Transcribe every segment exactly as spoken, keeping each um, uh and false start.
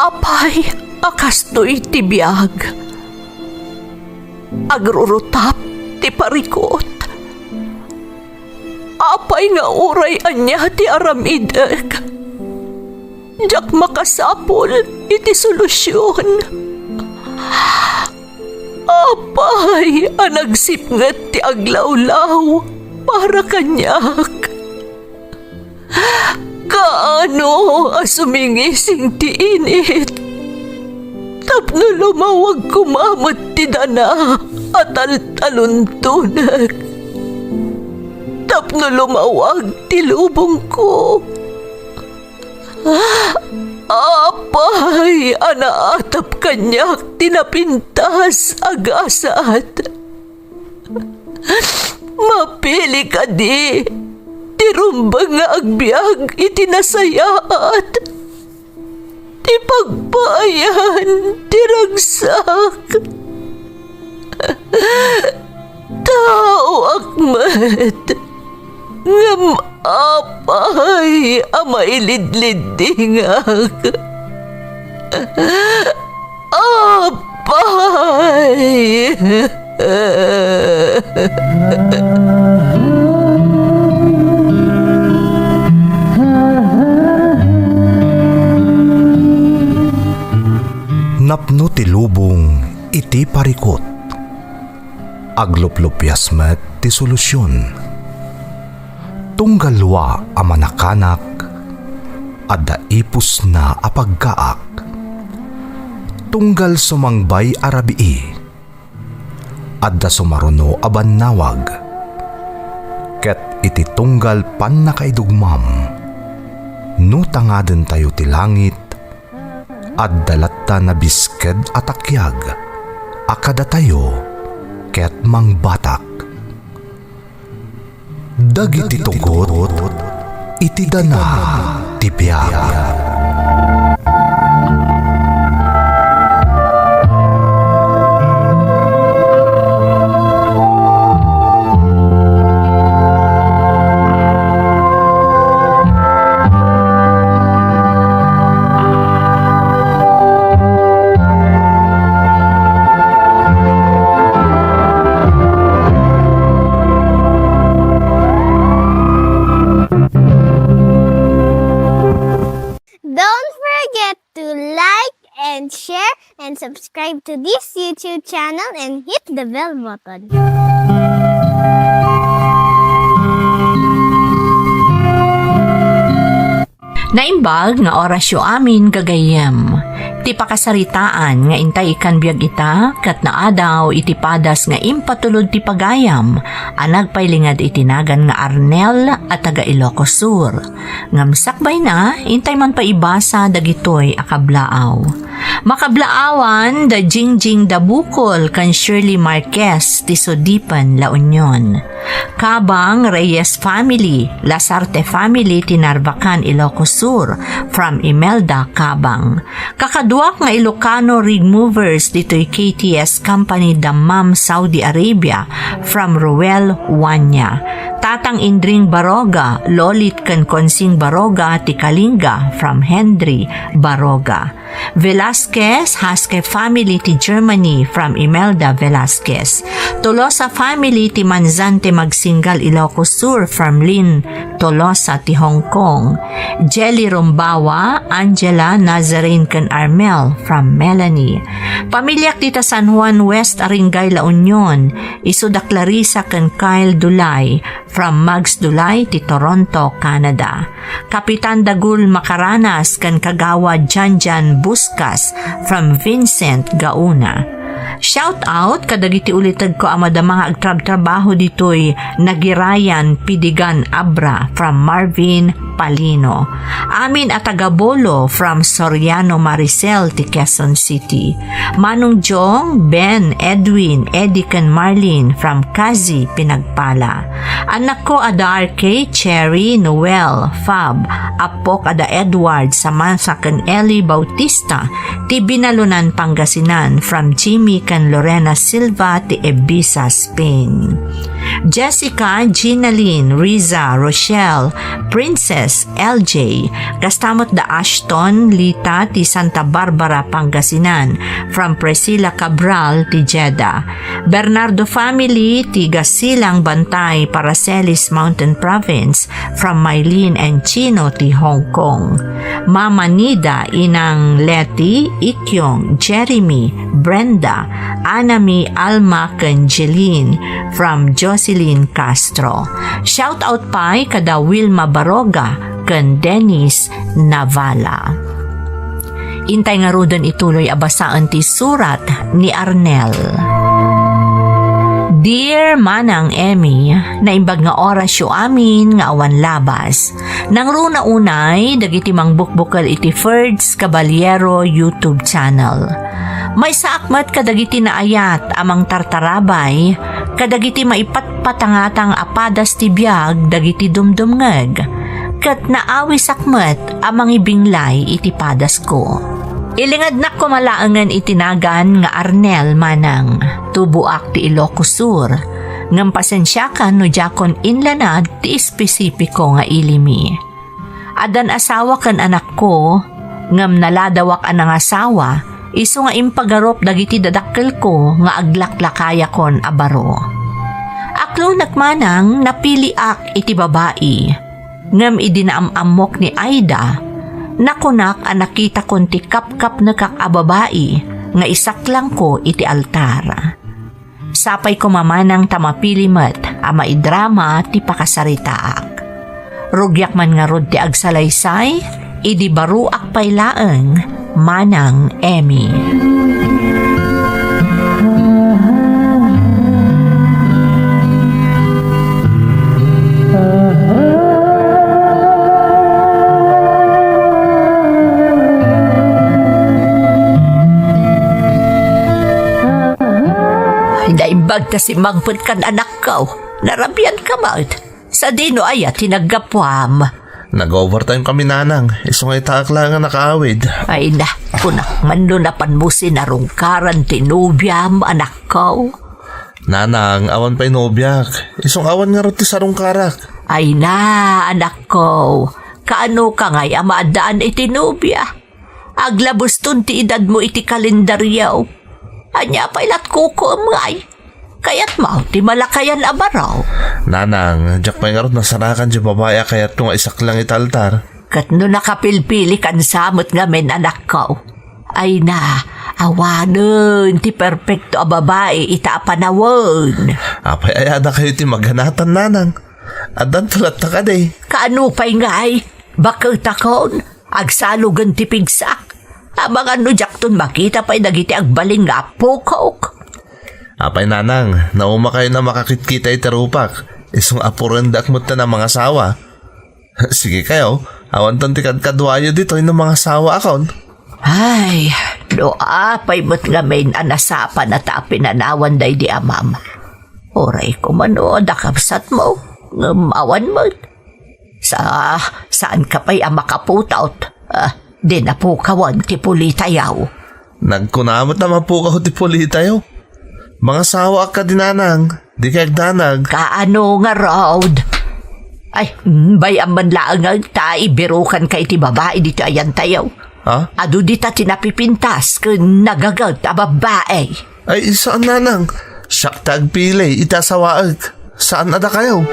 Apay a kastoy ti biag? Agrurutap ti parikut. Apay nga uray ania ti aramidek, diak makasapul iti solusion. Apay a nagsipnget ti aglawlaw para kaniak? Kaano a sumingising ti init tapno lumawag koma met ti dana a taltaluntonek, tapno lumawag ti lubongko? Apay a naatap kaniak ti napintas a gasat? Mapili kadi ti rumbeng nga agbiag iti nasayaat, ti pagpaayan ti ragsak? Taoak met, ngem apay a mailidliddingak? Apay! Napno ti lubong iti parikut. Agluplupias met ti solusion. Tunggal wa a manakanak, adda ipusna a paggaak. Tunggal sumangbay a rabii, adda sumaruno a bannawag. Ket iti tunggal pannakaidugmam, no tangadentayo ti langit, adda latta nabisked a takiag a kadatayo ket mangbatak. Dagiti tugot iti dana ti biag. Don't forget to like and share and subscribe to this YouTube channel and hit the bell button. Naimbag nga orasyo amin, gagayyem. Ti pakasaritaan nga intay ikkan biag ita, ket naadaw iti padas nga impatulod ti pagayam a nagpailinged iti nagan nga Arnel a taga Ilocos Sur. Ngem sakbayna, intay man pay ibasa dagitoy a kablaaw. Makablaawan da Jingjing Dabukol ken Shirley Marquez ti Sudipen, La Union. Kabang Reyes family, Lasarte family ti Narvacan, Ilocos Sur, from Imelda Kabang. Kakaduak nga Ilocano Rig Movers ditoy K T S Company, Dammam, Saudi Arabia, from Ruel Wanya. Tatang Indring Baroga, Lolit ken Konsing Baroga ti Kalinga, from Henry Baroga. Velasquez, Haske family ti Germany, from Imelda Velasquez. Tolosa family ti Manzante Magsinggal, Ilocos Sur, from Lynn Tolosa ti Hong Kong. Jelly Rumbawa, Angela, Nazarene ken Armel, from Melanie. Pamiliak dita San Juan West, Aringay, La Union. Isu da Clarissa ken Kyle Dulay, from Mags Dulay ti Toronto, Canada. Kapitan Dagul Makaranas ken Kagawad Janjan Buskas from Vincent, Gaona. Shout out kadagiti ulitegko a madama nga agtrabtrabaho ditoy Nagirayan, Pidigan, Abra, from Marvin Palino. Amin a taga Bolo from Soriano, Maricel ti Quezon City. Manong Jong, Ben, Edwin, Eddie ken Marlene from Kazi, Pinagpala. Annakko a da R K, Cherry, Noel, Fab, appok a da Edward, Samantha ken Ellie Bautista ti Binalunan, Pangasinan, from Jimmy ken Lorena Silva ti Ibiza, Spain. Jessica, Ginalyn, Riza, Rochelle, Princess, L J, kasta met da Ashton, Lita ti Santa Barbara, Pangasinan, from Priscilla Cabral ti Jeddah. Bernardo family ti Gasilang Bantay, Paracelis Mountain Province, from Mylene and Chino ti Hong Kong. Mama Nida, Inang Leti, Ikyong, Jeremy, Brenda, Anami, Alma, ken Jeline, from Jocelyn Castro. Shout out pay kada Wilma Baroga ken Dennis Navala. Intay ngaruden ituloy a basaen ti surat ni Arnel. Dear Manang Emmy, naimbag nga orasyo amin nga awan labas. Nangruna unay dagiti mangbukbukel iti Ferds Caballero YouTube channel. Maysaak met kadagiti naayat a mangtartarabay kadagiti maipatpatangatang a padas ti biag dagiti dumdumngeg, ket naawisak met a mangibinglay iti padasko. Ilingednak koma laengen iti nagan nga Arnel, manang. Tuboak ti Ilocos Sur, ngem pasensiakan no diakon inlanad ti espesipiko nga ilimi. Addan asawa ken anakko, ngem naladawak a nangasawa, isu nga impagarup dagiti dadakkelko nga aglaklakayakon a baro. Aklonek manang, napiliak iti babai. Ngem idi naam-ammok ni Aida, nakunak a nakitakon ti kapkapnekak a babai nga isaklangko iti altar. Sapay koma manang ta mapili met a maidrama ti pakasaritaak. Rugiak man ngarud ti agsalaysay, idi baroak pay laeng, Manang Emmy. Naimbag ta simmangpetkan, anakko. Narabianka met. Sadino aya ti naggapuam? Nag-overtime kami, nanang. Isu nga itaak laeng a nakaawid. Ay na, kunak man no napanmo sinarungkaran ti nobiam, anakko. Nanang, awan pay nobiak. Isu nga awan ngarud ti sarungkarak. Ay na, anakko. Kaano ka ngay a maaddaan iti nobia? Aglabeston ti edadmo iti kalendario. Ania pay lat kukuem ngay? Kayatmo ti malakayan a baro? Nanang, diak pay ngarud nasarakan ti babai a kayatko nga isaklang iti altar. Ket no nakapilpilikan sa met ngamin, anakko. Ay na, awanen ti perpekto a babai ita a panawen. Apay aya dakayo ti maganatan, nanang? Addanto latta kadi. Kaano pay ngay? Baketakon, agsalugen ti pigsak. Amangan no diakton makita pay dagiti agbalin nga apukok. Apay, nanang, naumakayon a makakitkita iti rupak. Isu nga apurendak metten a mangasawa. Sige kayo, awanton ti kadkaduayo ditoy no mangasawaakon. Ay, no apay met ngamin a nasapa na ta a pinanawan daydi amam. Uray kumano da kabsatmo, ngem awan met. Sa, saan ka pay a makaputaw? Ah, di napukawan ti pulitayaw. Nagkuna met a mapukaw ti pulitayaw. Mangasawaak kadi, nanang, di kay agdanag. Kaano ngarud? Ay, mm, bay-am man laeng ta ibirukan ka iti babai ditoy ayantayo. Ha? Adu dita ti napipintas ken nagaget a babai. Ay, saan, nanang. Siak ti agpili iti asawaek. Saan a dakayo?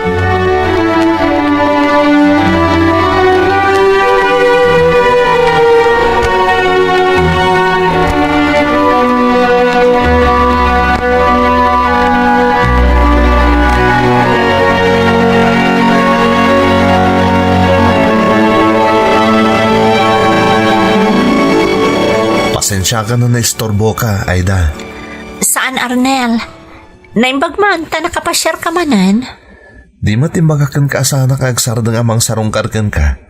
Pasensiakan no naisturboka, Aida. Saan, Arnel. Naimbag man ta nakapasiarka manen. Di met imbagak kenka a saanak nga agsardeng a mangsarungkar kenka.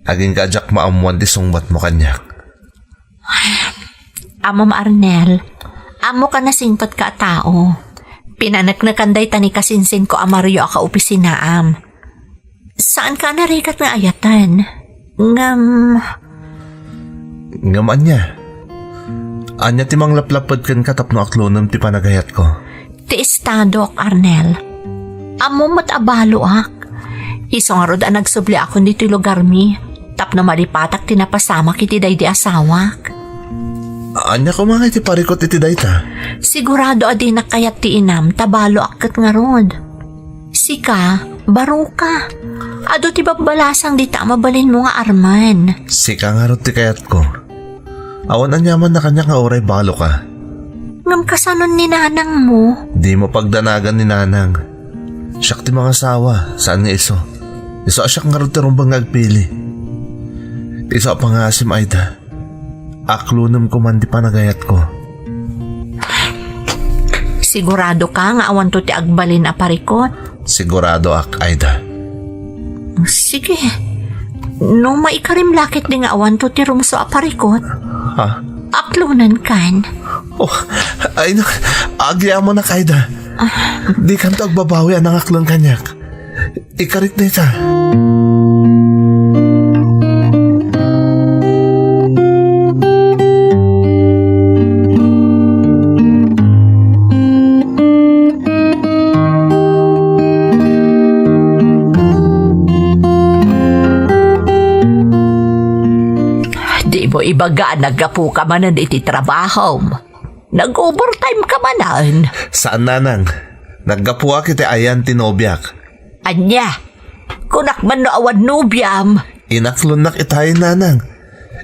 Agingga a diak maammoan ti sungbatmo kaniak. Amam, Arnel, ammok a nasingpetka a tao. Pinaneknekan dayta ni kasinsinko a Mario a kaopisinaam. Saanka a narigat nga ayaten. Ngem, Ngem ania? Ania ti manglaplapped kenka tapno aklonem ti panagayatko? Ti estadok, Arnel. Ammom met a baloak. Isu ngarud a nagsubliakon ditoy lugarmi tapno malipatak ti napasamak iti daydi asawak. Ania koma ngay ti parikut iti dayta? Sigurado a dinak kayat ti inam ta baloak ket ngarud. Sika, baroka. Adu ti babbalasang dita a mabalinmo nga armen. Sika ngarud ti kayatko. Awan aniamanna kaniak nga uray baloka. Ngem kasanon ni nanangmo? Dimo pagdanagan ni nanang. Siak ti mangasawa, saan nga isu. Isu a siak ngarud ti rumbeng nga agpili. Isu a pangaasim, Aida. Aklonem koman ti panagayatko. Sigurado ka nga awanto ti agbalin a parikut? Siguradoak, Aida. Sige. No maikarim la ketdi nga awanto ti rumso a parikut, ha? Aklonen kan. Oh, ay na, agyamanak, Aida. Dikanto agbabawi a nangaklon kaniak. Ikarik dayta. Di mo ibaga a naggapu ka manen iti trabahom. Nag-overtime ka manen. Saan, nanang. Naggapuak iti ayan ti nobiak. Ania? Kunak man no awan nobiam. Inaklonnak itayen, nanang.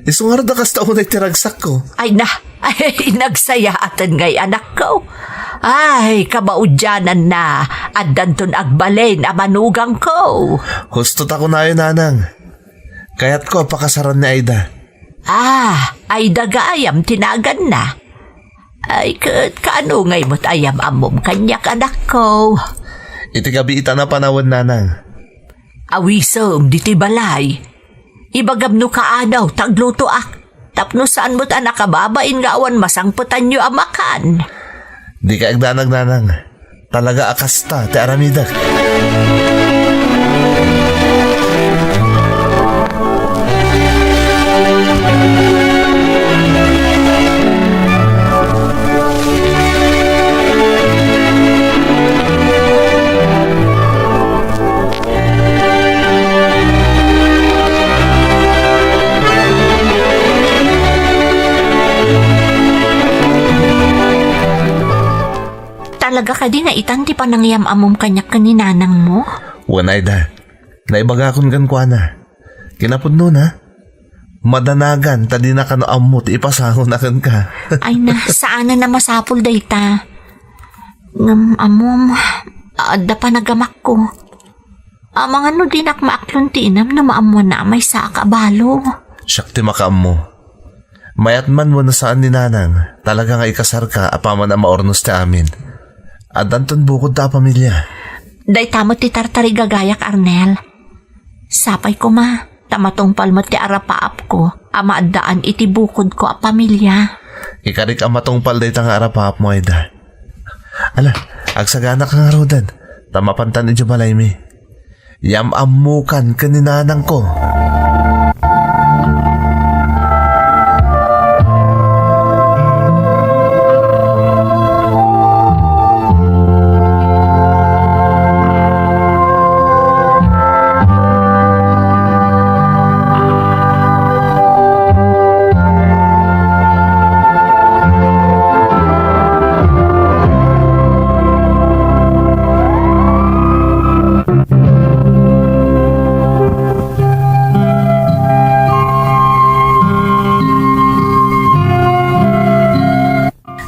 Isu ngarud a kasta unay ti ragsakko. Ay na, ay, nagsayaaten ngay anakko. Ay, kamaudiananna, addanton agbalin a manugangko. Husto ta kunayo, nanang. Kayatko a pakasaran ni Aida. Ah, Aida gayam ti naganna. Ay, ket kaano ngay met a yam-ammom kaniak, anakko? Iti gabii ita napanawen, nanang. Awisem ditoy balay. Ibagam no kaano ta aglutoak. Tapno saan met a nakababain nga awan masangpetanyo a makan. Dika agdanag, nanang. Talaga a kasta ti aramidek. Talaga kadi nga itan ti panangyam-ammom kaniak ken ni nanangmo? Wen, Aida. Naibagakon kenkuana. Kinapudnona, madanagan ta dina kano ammo ti ipasangona kenka. Ay na, saanen a masapul dayta. Ngem ammom, adda panagamakko. Amangan no dinak maaklon ti inam no maammoanna a maysaak a balo. Siak ti makaammo. Mayat man wenno saan ni nanang, talaga nga ikasarka apaman a maurnos ti amin. Addanton bukod ta a pamilia. Dayta met ti tartarigagayak, Arnel. Sapay koma, ta matungpal met ti arapaapko a maaddaan iti bukodko a pamilia. Ikarik a matungpal dayta nga arapaapmo, Aida. Ala, agsagana ka ngaruden, ta mapantan idiay balaymi. Yam-ammokan ken ni nanangko.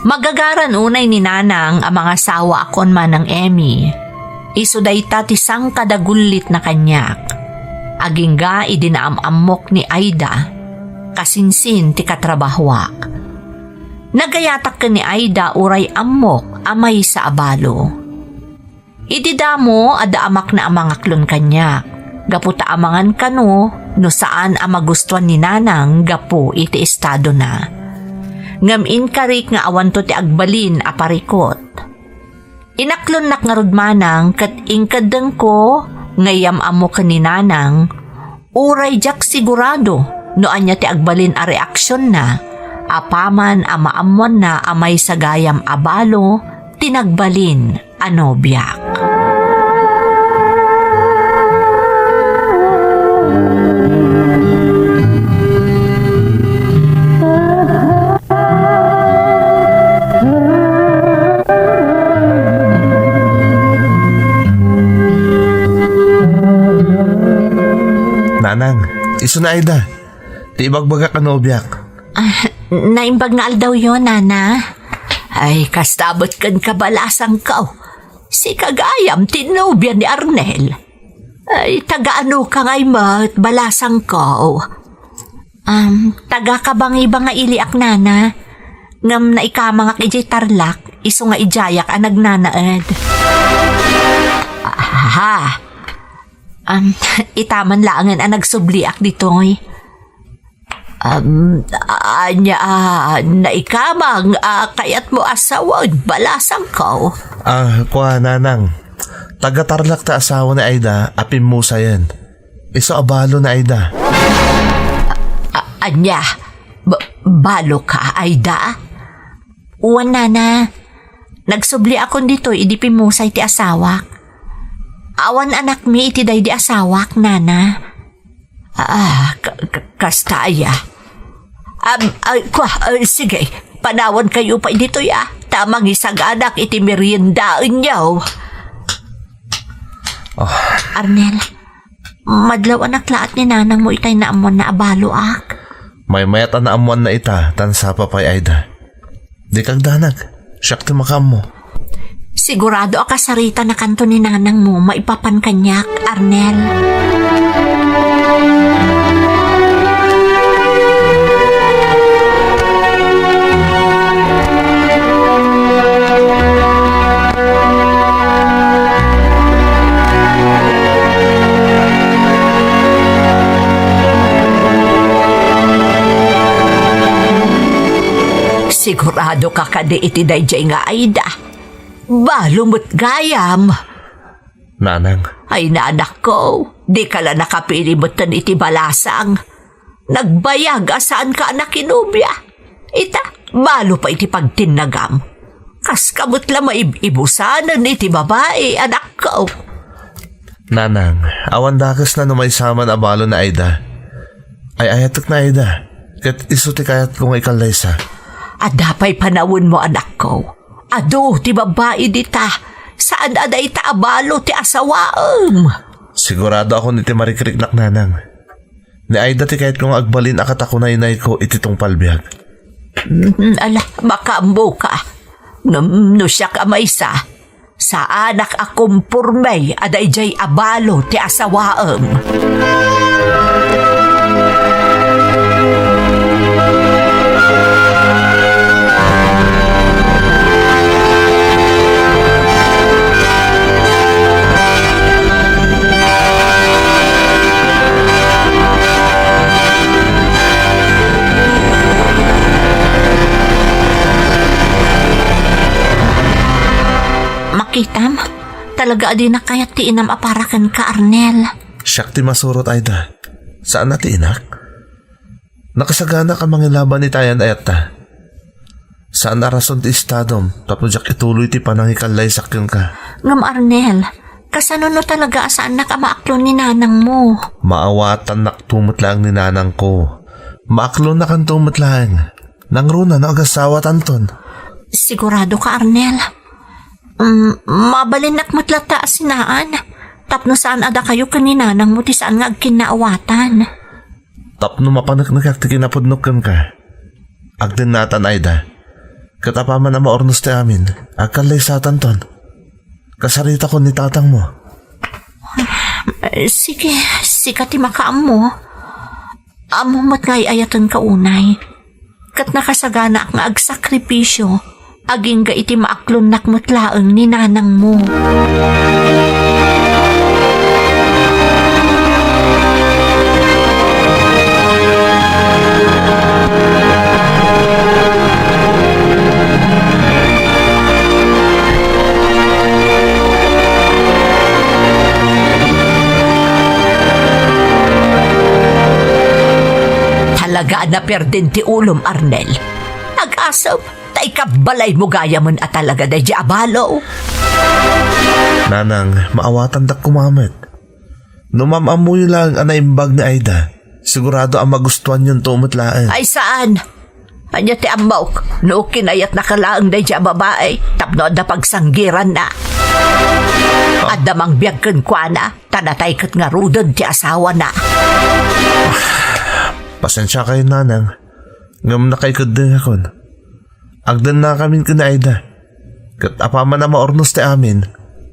Magagaran unay ni Nanang a mangasawaakon manang Emmy. Isu dayta ti sangkadagullit na kaniak. Agingga idi naam-ammok ni Aida, kasinsin ti katrabahoak. Nagayatak ken ni Aida uray ammok a maysa a balo. Idi damo, adda amakna a mangaklon kaniak, gapu ta amangan kano no saan a magustuan ni Nanang gapu iti estadona. Ngem inkarik nga awanto ti agbalin a parikot. Inaklonnak ngarud manang ket inkeddengko nga yam-ammo ken ni Nanang, uray diak sigurado no ania ti agbalin a reaksionna apaman a maammoanna a maysa gayam a balo ti nagbalin a nobiak. Nanang, isu ni Aida. Ti ibagbagak a nobiak. Ah, naimbag nga aldawyo, Nana. Ay, kasta met ken kabalasangko. Sika gayam ti nobia ni Arnel. Ay, taga-anoka ngay met, balasangko? Um, taga-Kabangiba nga iliak, Nana. Ngem naikamangak idiay Tarlac, isu nga idiayak a nagnanaed. Aha. Um, itaman laengen a nagsubliak ditoy. Um, ania, ah, naikamang, ah, kayatmo a sawen, balasangko? Ah, kua, Nanang. Taga-Tarlac ti asawa ni Aida a pimmusayen. Isu a balo ni Aida. A-, ania? Ba-, baloka, Aida? Wen, Nana. Nagsubliakon ditoy idi pimmusay ti asawak. Awan anakmi iti daydi asawak, Nana. Ah, ka-, ka-, kasta aya. Am, ay, kua, ay, sige. Panawankayo pay ditoy, ah. Ta mangisaganak iti meriendaenyo. Oh. Arnel, madlaw a naklaat ni nanangmo itay naammoanna a baloak. Maymayat a naammoanna ita, tan sapa pay, Aida. Dika agdanag, siak ti makaammo. Sigurado a kasaritanakanto ni nanangmo maipapan kaniak, Arnel. Siguradoka kadi iti daydiay nga Aida? Balo met gayam. Nanang. Ay, nanakko, dika la nakapili metten iti balasang. Nagbayag a saanka a nakinobia. Ita, balo pay ti pagtinnagam. Kaska met la maib-ibusanen iti babai, anakko. Nanang, awan dakesna no maysa man a balo ni Aida. Ay-ayatek ni Aida, ket isu ti kayatko nga ikallaysa. Adda pay panawenmo, anakko. Adu ti babai dita. Saan a dayta a balo ti asawaem. Siguradoakon iti marikriknak, Nanang. Ni Aida ti kayatko nga agbalin a katakunaynayko iti tungpal biag. Mm, ala, makaammoka. Ngem no siak a maysa, saanak a komporme a daydiay a balo ti asawaem. Makitam, talaga a dinak kayat ti inam a para kenka, Arnel. Siak ti masurot, Aida. Saan a ti inak? Nakasaganak a mangilaban iti ayan-ayatta. Saan a rason ti estadom tapno diak ituloy ti panangikallaysak kenka. Ngem Arnel, kasano no talaga a saannak a maaklon ni nanangmo? Maawatannak to met laeng ni nanangko. Maaklonnakanto met laeng. Nangruna no agasawatanton. Sigurado ka, Arnel? Mm, mabalinnak met latta a sinaan. Tapno saan a dakayo ken ni nanangmo ti saan nga agkinnaawatan. Tapno mapaneknekak ti kinapudnok kenka. Agdennatan, Aida. Ket apaman a maurnos ti amin, agkallaysatanton. Kasaritakon ni tatangmo. Eh, sige, sika ti makaammo. Ammom met nga ay-ayatenka unay. Ket nakasaganaak nga agsakripisio agingga iti maaklonnak met laeng ni nanangmo. Talaga a naperdin ti ulom, Arnel. Agasem, ta ikabbalaymo gayamen a talaga daydi a balo. Nanang, maawatandak koma met. No maam-ammoyo laeng a naimbag ni Aida, sigurado a magustuanyonto met laeng. Ay, saan? Ania ti ammok? No kinayatnaka laeng daydi a babai tapno adda pagsanggiranna. Adda mangbiag kenkuana, ta natay ket ngaruden ti asawana. Pasensiakayon, nanang, ngem nakaikeddengakon. Agdennakamin ken ni Aida. Ket apaman a maurnos ti amin,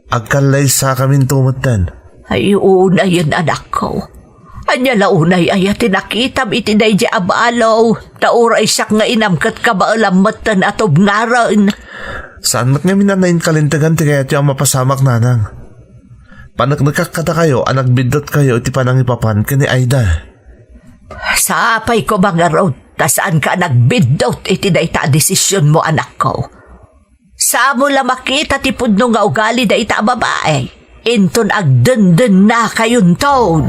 agkallaysakaminto metten. Ay, unayen, anakko. Ania la unay aya ti nakitam iti daydi a balo, ta uray siak nga inam ket kabaelam metten a tubngaren. Saan met ngamin a nainkalintegan ti kayatyo a mapasamak, nanang. Paneknekak kadakayo a nagbiddutkayo iti panangipapan ken ni Aida. Sapay koma ngarud ta saanka a nagbiddut iti dayta a desisionmo, anakko. Saanmo la makita ti pudno nga ugali dayta a babai. Inton agdendennakayonton.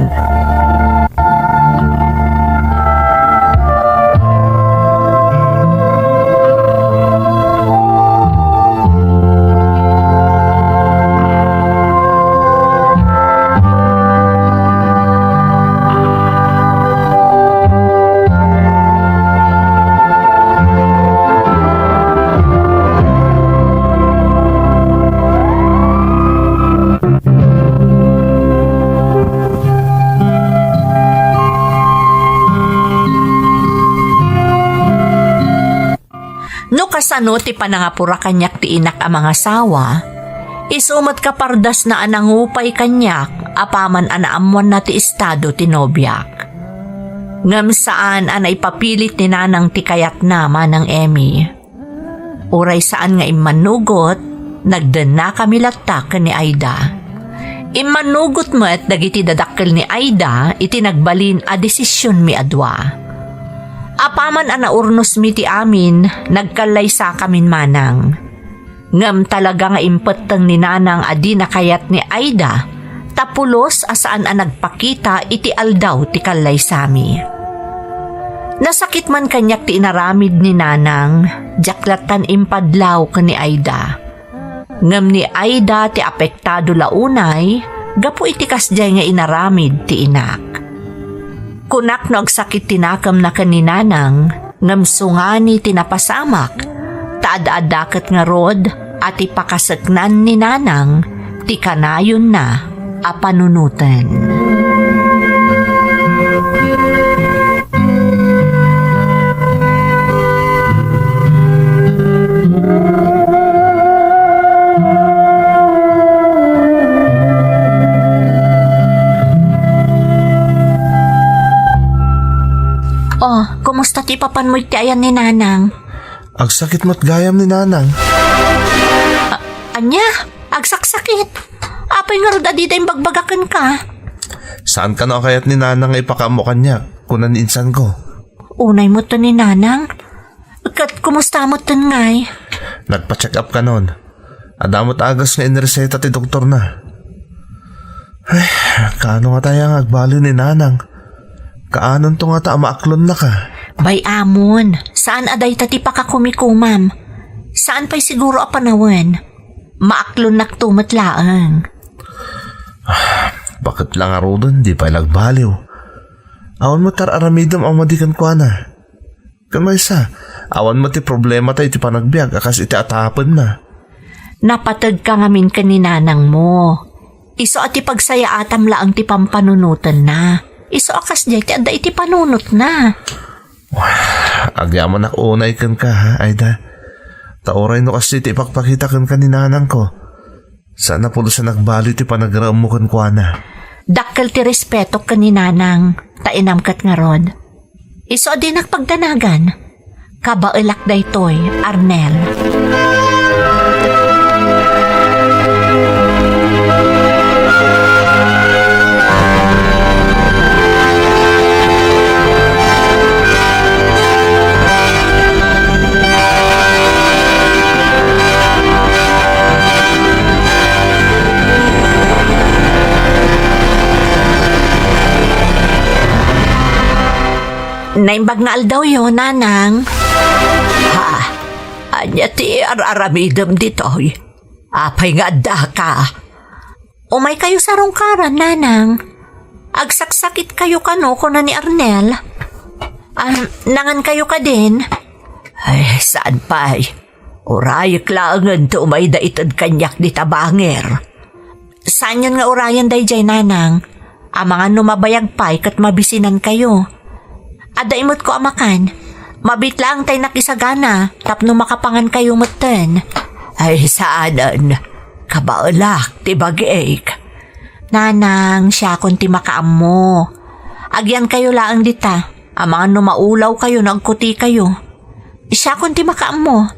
No kasano ti panangapura kaniak ti inak a mangasawa, isu met kapardasna a nangupay kaniak apaman a naammoanna ti estado ti nobiak. Ngem saan a naipapilit ni nanang ti kayatna, Manang Emmy. Uray saan nga immanugot, nagdennakami latta ken ni Aida. Immanugot met dagiti dadakkel ni Aida iti nagbalin a desisionmi a dua. Apaman a naurnosmi ti amin, nagkallaysakamin manang. Ngem talaga nga impetteng ni nanang a dina kayat ni Aida, ta pulos a saan a nagpakita iti aldaw ti kallaysami. Nasakit man kaniak ti inaramid ni nanang, diak lattan impadlaw ken ni Aida. Ngem ni Aida ti apektado la unay gapu iti kasdiay nga inaramid ti inak. Kunak no agsakit ti nakemna ken ni nanang, ngem sungani ti napasamak, ta adda-adda ket ngarud a ti pakaseknan ni nanang ti kanayonna a panunoten. Oh, kumusta ti papanmo iti ayan ni Nanang? Agsakit met gayam ni Nanang. A-, ania? Agsaksakit? Apay ngarud a dida imbagbaga kenka? Saan kano a kayat ni Nanang nga ipakaammo kaniak, kuna ni insanko. Unay met ni Nanang? Ket kumusta met ngay? Nagpa-check up kanon. Adda met agas nga inreseta ti doktorna. Ay, kaano nga tayo nga agbaliw ni Nanang? Kaanonto nga ta maaklonnaka? Bay-amon, saan a dayta ti pakakumikumam. Saan pay siguro a panawen. Maaklonnakto met laeng. Bakit lang aruden, di pay lagbaliw? Awan met ar-aramidem a madi kenkuana. Ken maysa, awan met ti problemata iti panagbiag a kas iti atapenna. Napategka ngamin ken ni nanangmo. Isu a ti pagsayaatam laeng ti pampanunotenna. Isu a kasdiay ti adda iti panunotna. Agyamanak unay kenka, ha, Aida. Ta uray no kasdi ti ipakpakita kenka ni nanangko, saan a pulos a nagbaliw ti panagraemmo kenkuana. Dakkel ti respetok ken ni nanang, ta inam ket ngarud. Isu a dinak pagdanagan. Kabaelak daytoy, Arnel. Naimbag nga aldawyo, Nanang. Ha? Ania ti ar-aramidem ditoy? Apay nga addaka? Umaykayo sarungkaran, Nanang. Agsaksakitka kano, kuna ni Arnel. Ah, nangankayo kadin? Ay, saan pay? Urayek laengen ti umayda ited kaniak dita bangir. Saanyon nga urayen daydiay, nanang. Amangan no mabayag pay ket mabisinankayo. Adda imutko a makan. Mabiit laeng tay nakisagana tapno makapangankayo metten. Ay, saanen. Kabaelak ti bagik. Nanang, siakon ti makaammo. Agyankayo laeng dita. Amangan no maulawkayo no agkutikayo. Siakon ti makaammo.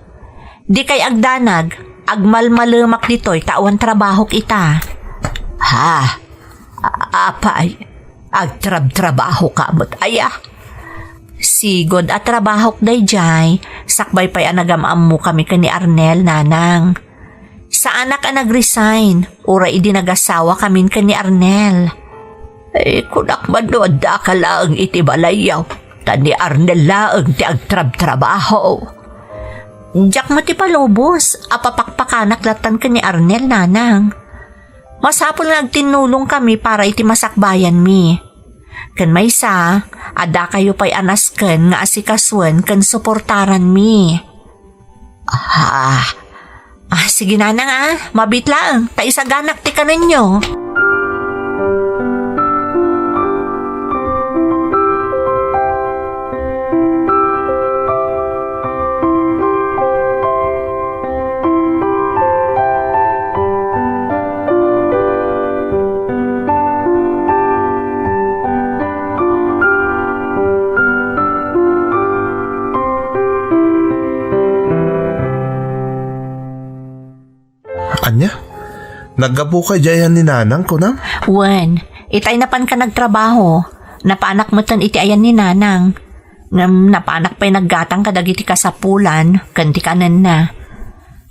Dikay agdanag, agmalmalemak ditoy ta awan trabahok ita. Ha? A-, apay, agtrabtrabahoka met aya? Sigud a trabahok daydiay, sakbay pay a nagam-ammokami ken ni Arnel, nanang. Saanak a nag-resign, uray idi nagasawakamin ken ni Arnel. Ay, kunak man no addaka laeng iti balayyo, ta ni Arnel laeng ti agtrabtrabaho. Diak met ipalubos a papakpakanak lattan ken ni Arnel, nanang. Masapul nga agtinnulongkami para iti masakbayanmi. Ken maysa, addakayo pay a nasken nga asikasuen ken suportaranmi. Ah, ah, sige, nanang, ah. Mabiit laeng, ta isaganak ti kanenyo. Ania? Naggapuka idiay ayan ni Nanang, kunam? Wen, itay napanka nagtrabaho. Napaanak metten iti ayan ni Nanang. Ngem napaanak pay naggatang kadagiti kasapulan ken ti kanenna.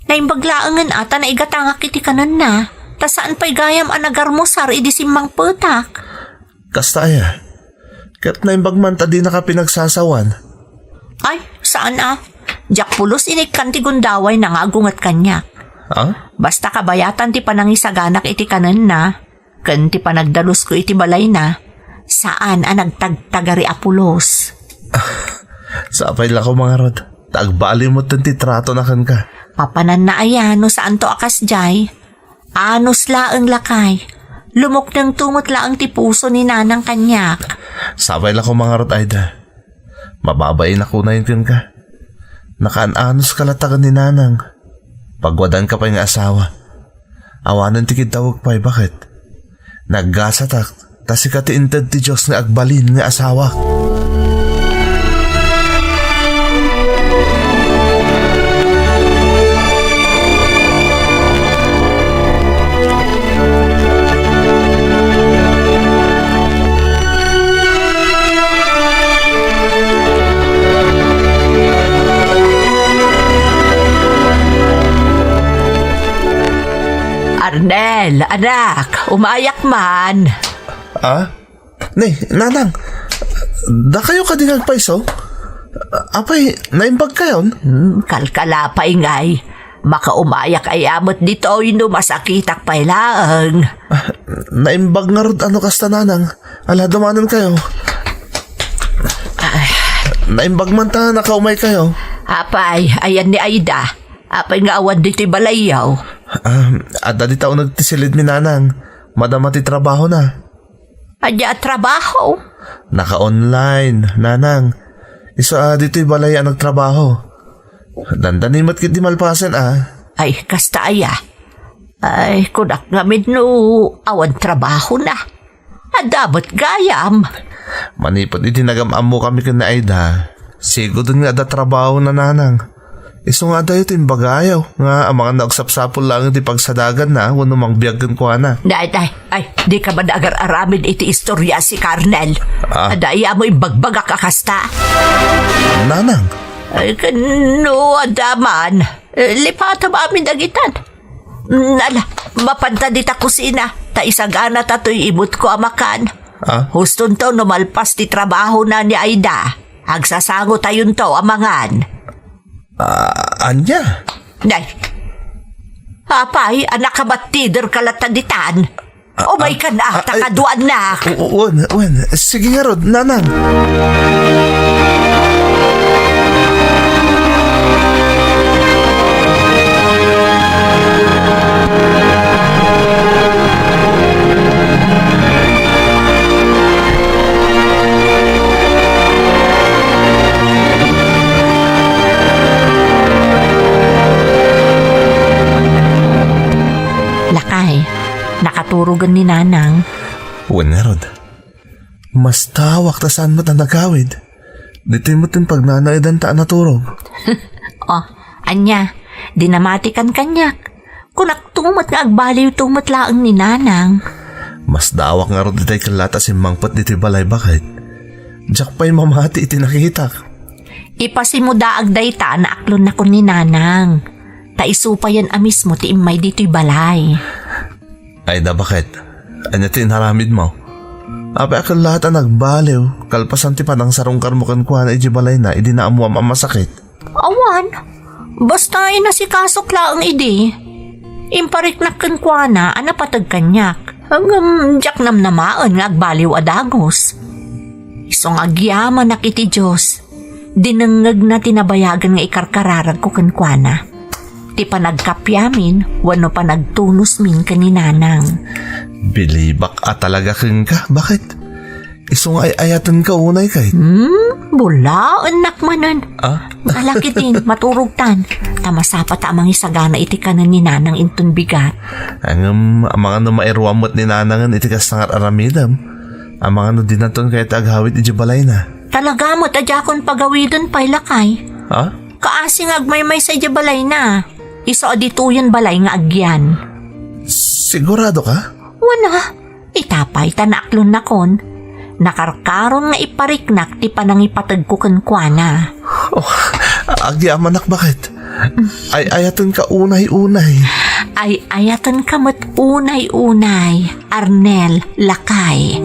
Naimbag laengen a ta naigatangak iti kanenna, ta saan pay gayam a nagarmusar idi simmangpetak. Kasta aya? Ket naimbag man ta dinaka pinagsasawan? Ay, saan a. Diak pulos inikkan ti gundawayna nga agunget kaniak. Ah? Basta kabayatan ti panangisaganak iti kanenna, ken ti panagdalusko iti balayna, saan a nagtagtagari a pulos. Sapay la koma ngarud, ta agbali metten ti tratona kenka. Mapananna aya no saanto a kasdiay? Anus laeng, lakay. Lumuknengto met laeng ti puso ni Nanang kaniak. Sapay la koma ngarud, Aida. Mababain a kunayon kenka. Nakaan-anuska latta ken ni Nanang. Pagwadanka pay nga asawa. Awanen ti kiddawek pay, baket? Naggasatak, ta sika ti inted ti Dios nga agbalin nga asawak. Arnel, anak, umayak man. Ah? Nay, Nanang, dakayo kadi nga agpayso? Apay, naimbagkayon? Hmm, kalkalapay ngay. Makaumayak aya met ditoy no masakitak pay laeng. Ah, naimbag ngarud a no kasta, Nanang. Ala, dumanenkayo. Naimbag man ta nakaumaykayo. Apay, ayan ni Aida. Apay nga awan ditoy balayyo? Ah, adda dita uneg ti silidmi, Nanang. Madama ti trabahona. Ania a trabaho? Naka-online, Nanang. Isu a ditoy balay a nagtrabaho. Dandani met ketdi malpasen, ah. Ay, kasta aya. Ay, kunak ngamin no awan trabahona. Adda met gayam. Manipud iti nagam-ammokami ken ni Aida, sigud nga adda trabahona, Nanang. Isu nga adayo ti imbagayo nga amangan no agsapsapul laeng ti pagsadaganna wenno mangbiag kenkuana. Nay, nay, ay, dika man agar-aramid iti istorya a sika, Arnel. Ah. Adda aya mo imbagbagak a kasta. Nanang. Ay, ken no adda man, eh, lipatam amin dagitan. Mm, ala, mapanta dita kusina, ta isagana ta toy imutko a makan. Ah? Hustonto no malpas ti trabahona ni Aida. Agsasangotayonto a mangan. Ah, ania? Nay. Apay, a nakabattiderka latta ditan. Ah, umaykan ah, ta ay, kaduaannak. U-, u-, wen, wen. Sige ngarud, Nanang. naturugen ni Nanang. Wen ngarud, mastawak ta saan met a nagawid. Ditoy met ti pagnanaedanta a naturog. Oh, ania, di namatikan kaniak. Kunakto met nga agbaliwto met laeng ni Nanang. Masdawak ngarud itay kellat a simmangpet ditoy balay, baket. Diak pay mamati iti nakitak. Ipasimudaag dayta a naaklonnakon ni Nanang. Ta isu payen a mismo ti immay ditoy balay. Ay da, baket. Ania ti inaramidmo? Apay a kellat a nagbaliw, kalpasan ti panangsarungkarmo kenkuana idiay balayna idi naammoam a masakit? Awan. Basta inasikasok laeng idi. Impariknak kenkuana a napateg kaniak. Ngem diak namnamaen nga agbaliw a dagus. Isu nga agyamanak iti Dios, dinengngegna ti nabayagen nga ikarkararagko kenkuana. Ti panagkappia min wenno panagtunos min ken ni Nanang. Bilibak a talaga kenka, baket? Isu nga ay-ayatenka unay kay? Hmm, bulaennak manen. Ah? Ala ketdin, maturogtan. Ta masapata a mangisagana iti kanen ni Nanang inton bigat. Ngem, amangan no mairuam met ni Nanangen iti kasta nga ar-aramidem? Amangan no dinanton kayat ti agawid idiay balayna? Talaga met a diakon pagawiden pay, lakay. Ha? Kaasi nga agmaymaysa idiay balayna. Isu a ditoyen balay nga agyan. Sigurado ka? Wen a, ita pay ta naaklonnakon. Nakarkaron nga ipariknak ti panangipategko kenkuana. Oh, agyamanak, baket. Ay-ayatenka unay-unay. Ay-ayatenka met unay-unay, Arnel, lakay.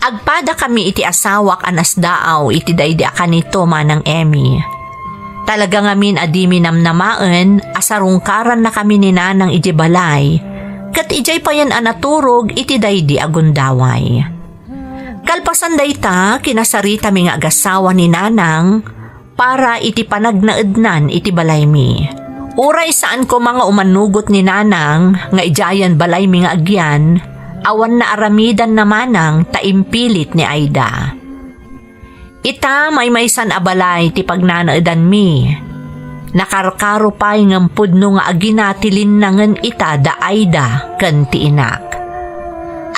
Agpadakami iti asawak a nasdaaw iti daydi a kanito, Manang Emmy. Talaga ngamin a dimi namnamaen a sarungkarannakami ni Nanang idiay balay, ket idiay payen a naturog iti daydi a gundaway. Kalpasan dayta, kinasaritami nga agasawa ni Nanang para iti panagnaednan iti balaymi. Uray saan koma nga umanugot ni Nanang nga idiayen balaymi nga agyan, awan naaramidanna manang ta impilit ni Aida. Ita, maymaysan a balay ti pagnanaedanmi. Nakarkaro pay ngem pudno nga agina ti linnangen ita da Aida ken ti inak.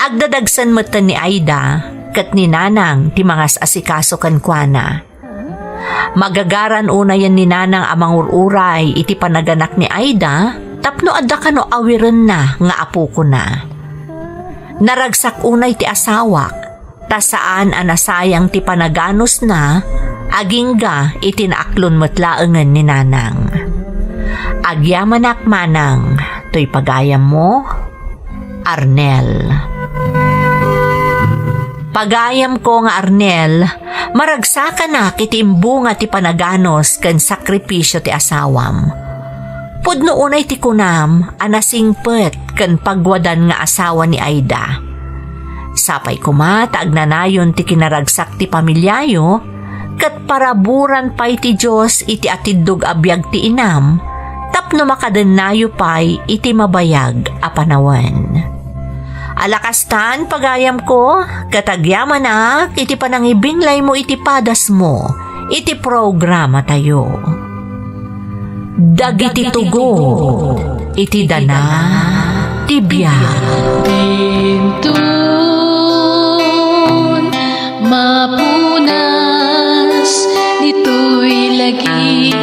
Agdadagsen metten ni Aida ket ni Nanang ti mangas-asikaso kenkuana. Magagaran unayen ni Nanang a mangur-uray iti panaganak ni Aida tapno adda kano awirenna nga apokona. Naragsak unay ti asawak, ta saan a nasayang ti panaganosna agingga iti naaklon met laengen ni Nanang. Agyamanak manang toy pagayammo, Arnel. Pagayamko nga Arnel, maragsakanak iti imbunga ti panaganos ken sakripisio ti asawam. Pudno unay ti kunam a nasingpet ken pagwadan nga asawa ni Aida. Sapay koma ta agnanayon ti kinaragsak ti pamiliayo, ket paraburan pay ti Dios iti atiddog a biag ti inam, tapno makadennayo pay iti mabayag a panawen. Ala kastan, pagayamko, ket agyamanak iti panangibinglaymo iti padasmo iti programatayo. Dagiti tugot iti dana ti biag. Dintun mapunas ditoy lagi.